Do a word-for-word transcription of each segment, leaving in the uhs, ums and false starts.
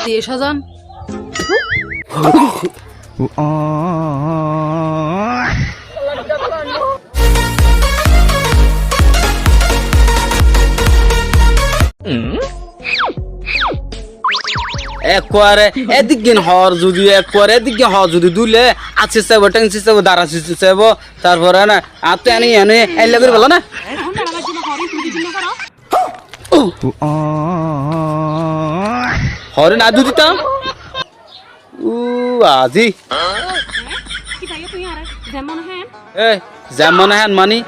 Attiyo sozon. Ekkuare ediggín hoor zudi, ekkuare ediggín hoor zudi dúile, at sissáibo, théng sissáibo, dara sissáibo, tarfore na, añáttu ene, ene, eilla gorí felo na. Hoore na dudi to. Ú, azi. Ki zaiyo tui añáre? Zemon hen? E, zemon hen mani?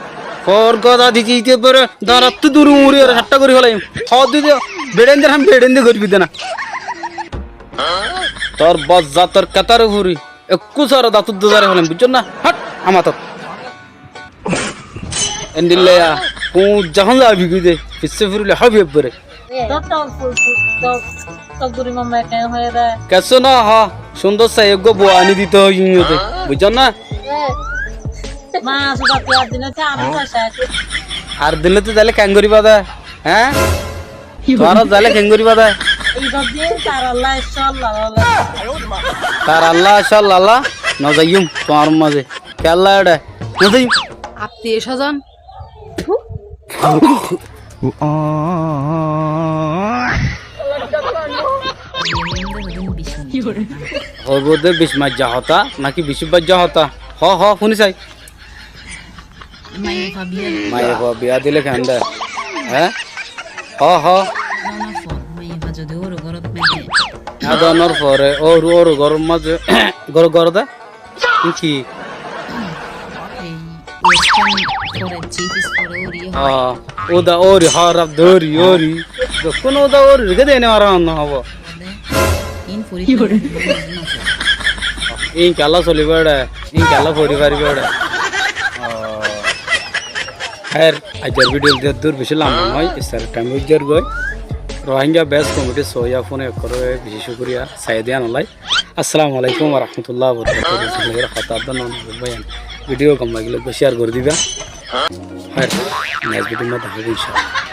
Hoor goda diti diti bore, darattú duri uri ore satta gorí felaiyum. Hoor didi, beçen der ham beçen de gorí fidde na. Tor bozza tor katar furi. Ekku sara datur dozare felaiyum, buzzo na? Hot, amatot. Endilla ya, kuñjja hon zabi goi de, fissé furile hábi ebbare. Tor, tor, tor, tor, tor guri mamma ken hoye de? Kessú no ho, cúndor sai eggúa bou ani dito hoiyum de, buijjó na? Ma, suda tu ar dine te ami to sai. Ar dine te zaile ken goriba de? Hé? Tuáñra zaile ken goriba de? Idor din tar Allah, inshallah, Allah. Tar Allah, inshallah, Allah, no zaiyum tuáñrar mazé. Kiyólla eçe? No zaiyum. Attiyo sozon. Hoibo de bic maijja hotá, naki bic baijja hotá? Ho, ho, fúni sai. Maiyafuwa biya dile. Maiyafuwa biya dile keénde? Hé? Ho, ho. Adonor for, maiyafuwa zodi óur górot maze. Adonor fore óur, óur górot maze, gór, górot de? Ki? Ei western fore, chief is fore óuri hoi. Ah, uda óuri, hóraf dóri, óuri. Bekkún uda óuri, rege de ene mara no hobo. Ín fori fari. Ín kiyólla solibo eçe, ín kiyólla fori faribo eçe. Hér, aijjar video de dur beci lamba no, istar time ói zargoi. Rohingya best comedy show ya fúne ekkoré beci cúkuriya, sai de yíanolla. Assalamu alaikum wa rahmatullahi wa barakatuhu. Hotá adda no bái, video gom lagile share gori diba. Hér, next video ma dahá inshallah.